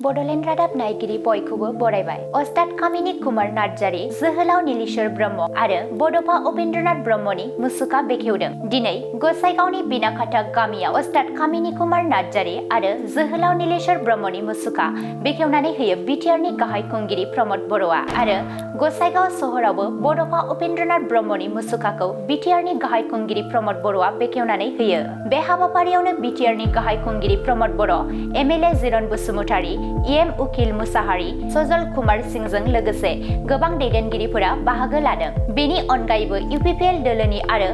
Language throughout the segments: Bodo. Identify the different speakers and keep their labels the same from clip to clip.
Speaker 1: बड'लेण्ड रादाब नायगिरि बयखौबो बरायबाय। अस्ताद कामिनी कुमार नार्जारी, जोहोलाव नीलेश्वर ब्रह्म आरो बड'फा उपेन्द्रनाथ ब्रह्मनि मुसुखा बेखेवदों। दिनै गसाइगावनि बिनाखाथा गामियाव अस्ताद कामिनी कुमार नार्जारी आरो जोहोलाव नीलेश्वर ब्रह्मनि मुसुखा बेखेवनानै होयो बिटिआरनि गाहाय खुंगिरि प्रमद बर'आ आरो गसाइगाव सहरावबो बड'फा उपेन्द्रनाथ ब्रह्मनि मुसुखाखौ बिटिआरनि गाहाय खुंगिरि प्रमद बर'आ बेखेवनानै होयो। बे हाबाफारियावनो बिटिआरनि गाहाय खुंगिरि प्रमद बर', एमएलए जिरन बसुमतारी, इएम उकिल मुसाहारि, सजल कुमार सिंहजों लोगोसे गोबां दैदेनगिरिफोरा बाहागो लादों। बेनि अनगायैबो इउपिपिएल दोलोनि आरो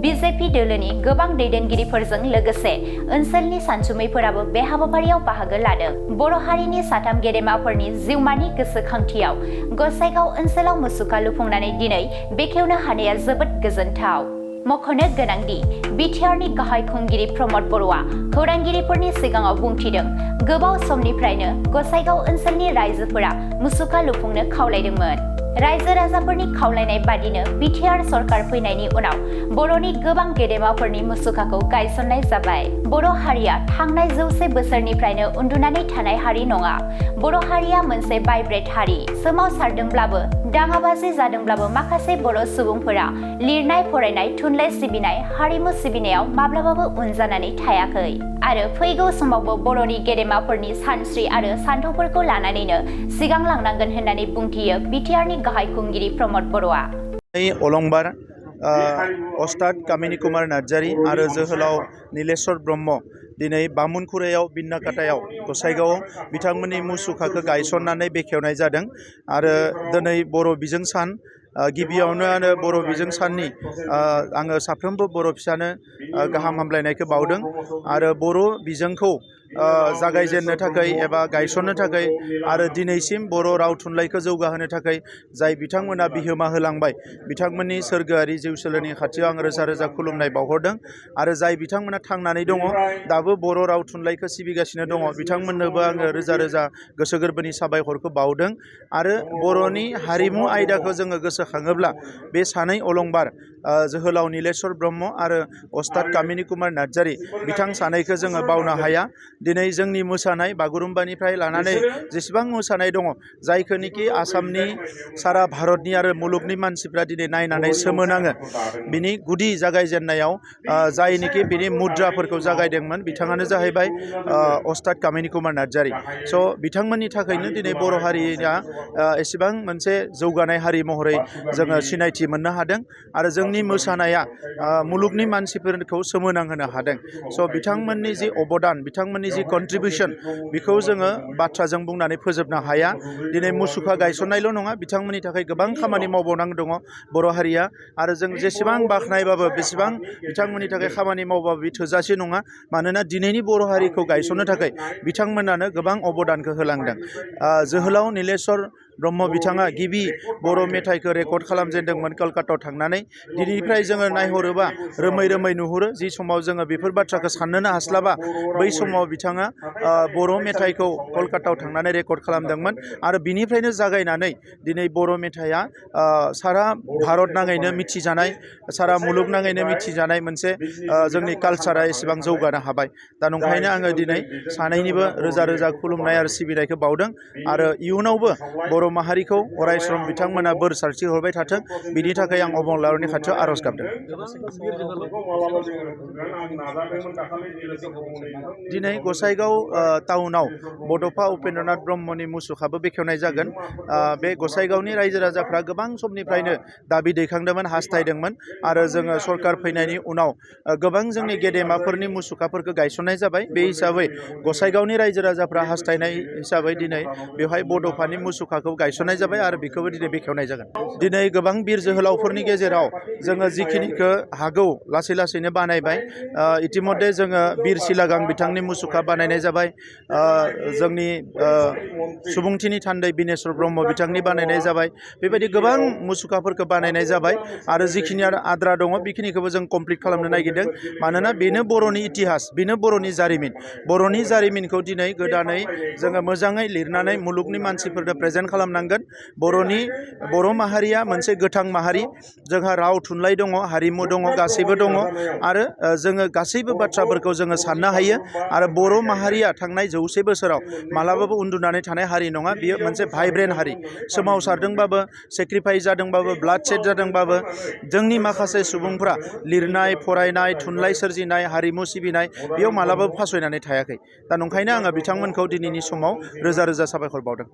Speaker 1: बिजेपि दोलोनि गोबां दैदेनगिरिफोरजों लोगोसे ओनसोलनि सानसुमैफोराबो बे हाबाफारियाव बाहागो लादों। बर' हारिनि साथाम गेदेमाफोरनि जिउमानि गोसोखांथियाव गसाइगाव ओनसोलाव मुसुखा लुफुंनानै दिनै बेखेवनो हानाया जोबोद गोजोनथाव। मख'नो गोनांदि बिटिआरनि गाहाय खुंगिरि प्रमद बर'आ खौरांगिरिफोरनि सिगाङाव बुंथिदों, गोबाव समनिफ्रायनो गसाइगाव ओनसोलनि रायजोफोरा मुसुखा लुफुंनो खावलायदोंमोन। रायजो राजाफोरनि खावलायनाय बादिनो बिटिआर सरकार फैनायनि उनाव बर'नि गोबां गेदेमाफोरनि मुसुखाखौ गायसननाय जाबाय। बर' हारिया थांनाय 100 बोसोरनिफ्रायनो उन्दुनानै थानाय हारि नङा। बर' हारिया मोनसे भाइब्रेट हारि। सोमावसारदोंब्लाबो दाङाबाजि जादोंब्लाबो माखासे बर' सुबुंफोरा लिरनाय फरायनाय थुनलाइ सिबिनाय हारिमु सिबिनायाव माब्लाबाबो उन जानानै थायाखै आरो फैगौ समावबो बर'नि गेदेमाफोरनि सानस्रि आरो सान्थौफोरखौ लानानैनो सिगांलांनांगोन होननानै बुंथियो बिटिआरनि गाहाय खुंगिरि प्रमद बर'आ।
Speaker 2: अलंबार अस्ताद कामिनी कुमार नार्जारी आरो जोहोलाव नीलेश्वर ब्रह्म दिनै बामुनखुरायाव बिनाखाथायाव गसाइगावआव बिथांमोननि मुसुखाखौ गायसननानै बेखेवनाय जादों आरो दिनै बर' बिजों सान गिबियावनो आरो बर' बिजों साननि आङो साफ्रोमबो बर' फिसानो गाहाम हामलायनायखौ बावदों आरो बर' बिजोंखौ जागायजेननो थाखाय एबा गायसननो थाखाय आरो दिनैसिम बर' राव थुनलाइखौ जौगाहोनो थाखाय जाय बिथांमोना बिहोमा होलांबाय बिथांमोननि सोरगोआरि जिउ सोलेरनि खाथियाव आं रोजा रोजा खुलुमनाय बावहरदों आरो जाय बिथांमोना थांनानै दङ दाबो बर' राव थुनलाइखौ सिबिगासिनो दङ बिथांमोननोबो आङो रोजा रोजा गोसो गोरबोनि साबायखरखौ बावदों आरो बर'नि हारिमु आयदाखौ जोङो गोसोखाङोब्ला बे सानै अलंबार जोहोलाव नीलेश्वर ब्रह्म आरो अस्ताद कामिनी कुमार नार्जारी बिथां सानैखौ जोङो बावनो हाया। दिनै जोंनि मोसानाय बागुरुम्बानिफ्राय लानानै जेसेबां मोसानाय दङ जायखौनिखि आसामनि सारा भारतनि आरो मुलुगनि मानसिफ्रा दिनै नायनानै सोमोनाङो बिनि गुदि जागायजेननायाव जायनिखि बिनि मुद्राफोरखौ जागायदोंमोन बिथाङानो जाहैबाय अस्ताद कामिनी कुमार नार्जारी। स' बिथांमोननि थाखायनो दिनै बर' हारिया एसेबां मोनसे जौगानाय हारि महरै जोङो सिनायथि मोननो हादों आरो जोंनि मोसानाया मुलुगनि मानसिफोरखौ सोमोनांहोनो हादों। स' बिथांमोननि जि अबदान बिथांमोननि जि कन्ट्रिबिउसन बेखौ जोङो बाथ्राजों बुंनानै फोजोबनो हाया। दिनै मुसुखा गायसननायल' नङा बिथांमोननि थाखाय गोबां खामानि मावबावनांगौ दङ बर' हारिया आरो जों जेसेबां बाख्नायबाबो बेसेबां बिथांमोननि थाखाय खामानि मावबाबो बे थोजासे नङा मानोना दिनैनि बर' हारिखौ गायसननो थाखाय बिथांमोनानो गोबां अबदानखौ होलांदों। जोहोलाव नीलेश्वर ब्रह्म बिथाङा गिबि बर' मेथाइखौ रेकर्ड खालामजेनदोंमोन कलकातायाव थांनानै। दिनैनिफ्राय जोङो नायहरोबा रोमै रोमै नुहुरो जि समाव जोङो बेफोर बाथ्राखौ साननोनो हास्लाबा बै समाव बिथाङा बर' मेथाइखौ कलकातायाव थांनानै रेकर्ड खालामदोंमोन आरो बिनिफ्रायनो जागायनानै दिनै बर' मेथाइआ सारा भारत नाङैनो मिथिजानाय सारा मुलुग नाङैनो मिथिजानाय मोनसे जोंनि कालसारा एसेबां जौगानो हाबाय। दा नंखायनो आङो दिनै सानैनिबो रोजा रोजा खुलुमनाय आरो सिबिनायखौ बावदों आरो इयुनावबो बर' माहारिखौ अरायसम बिथांमोना बोर सारस्रि हरबाय थाथों बिनि थाखाय आं अबंलावरिनि खाथियाव आर'ज गाबदों। दिनै गसाइगाव टाउनाव बड'फा उपेन्द्रनाथ ब्रह्मनि मुसुखाबो बेखेवनाय जागोन। बे गसाइगावनि रायजो राजाफ्रा गोबां समनिफ्रायनो दाबि दैखांदोंमोन हास्थायदोंमोन आरो जोङो सरकार फैनायनि उनाव गोबां जोंनि गेदेमाफोरनि मुसुखाफोरखौ गायसननाय जाबाय। बे हिसाबै गसाइगावनि रायजो राजाफ्रा हास्थायनाय हिसाबै दिनै बेवहाय बड'फानि मुसुखाखौ गायसननाय जाबाय आरो बेखौबो दिनै बेखेवनाय जागोन। दिनै गोबां बिर जोहोलावफोरनि गेजेराव जोङो जिखिनिखौ हागौ लासै लासैनो बानायबाय। इतिमध्य जोङो बिर सिलागां बिथांनि मुसुखा बानायनाय जाबाय। जोंनि सुबुंथिनि थान्दै बिनेश्वर ब्रह्म बिथांनि बानायनाय जाबाय। बेबायदि गोबां मुसुखाफोरखौ बानायनाय जाबाय आरो जिखिनि आद्रा दङ बेखिनिखौबो जों कमप्लिट खालामनो नागिरदों मानोना बेनो बर'नि इतिहास बेनो बर'नि जारिमिन। बर'नि जारिमिनखौ दिनै गोदानै जोङो मोजाङै लिरनानै मुलुगनि मानसिफोरनो प्रेजेन्ट खालाम खालामनांगोन बर' माहारिया मोनसे गोथां माहारि जोंहा राव थुनलाइ दङ हारिमु दङ गासैबो दङ आरो जोङो गासैबो बाथ्राफोरखौ जोङो साननो हायो आरो बर' माहारिया थांनाय 100 बोसोराव मालाबाबो उन्दुनानै थानाय हारि नङा बियो मोनसे भाइब्रेन्ट हारि सोमावसारदोंबाबो सेक्रिफाइस जादोंबाबो ब्लाडशेड जादोंबाबो जोंनि माखासे सुबुंफ्रा लिरनाय फरायनाय थुनलाइ सोरजिनाय हारिमु सिबिनाय बेयाव मालाबाबो फासयनानै थायाखै दा नंखायनो आङो बिथांमोनखौ दिनैनि समाव रोजा रोजा साबायखर बावदों।